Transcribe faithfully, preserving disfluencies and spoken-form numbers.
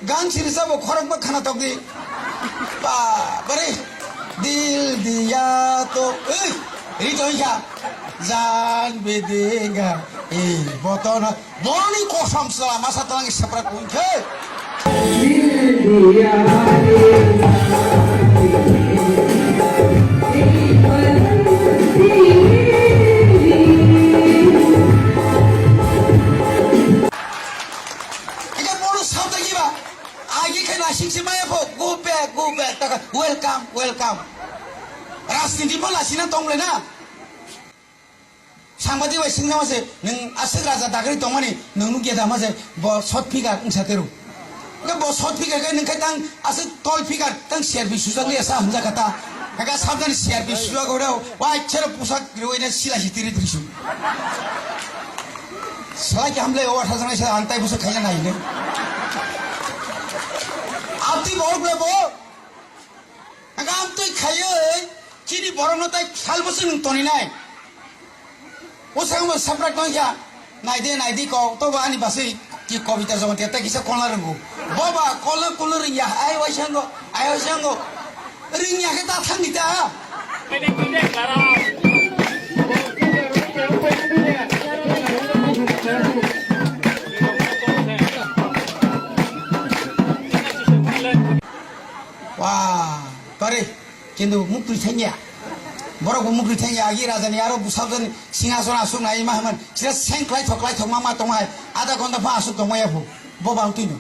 Gan siri sabo khorok ba khana tok di. Ba, bare. Dil diya to, eh, ri to ya. Jan be denga, eh, boton. Boni kosam sala masa talang sepra kun khe. Ika bono sabda kiba. Agi khe nasik se maya pho. Go back, go back. Taka, welcome, welcome. Rajniti ma lasina tong le na. Sangbadik bai singna ma se, nwng aswk raja dagri tongmani, nwng nukya da ma se, bo short figure wngsa teru. Hwnkhe bo short figure khe nwng khe tang aswk tall figure, tang C R P sujak liya sa hamjak kha ta. Hwnkhe sabdani C R P sujak ore, wai chero pusak riwai na sila si tiri tiri su. Salai khe hamle o atha janai sa ang tai pusak khaina nai ne. Abdi bo le bo. Ang twi khaiwi chini borokno tai sal bwswk nwng toninai. O sakno saprak tong kha. Naidi, naidi kok, tobo ani baswi ki Kobita Jamatia tai kisa kolna rwngo. Boba, kolna kulna rwngya, ai waisango, ai waisango. Rwngya khe ta thangni ta. Wah, kare, kintu muktwi thangya. Borok bo muktwi thangya, agi rajani aro bwsajani singhason aswk nai ma hwnmani. Sira seng klai thok, klai thok ma, ma tongma hai. Adha ghonta pha aswk tongma yaphu. Bo bang twino.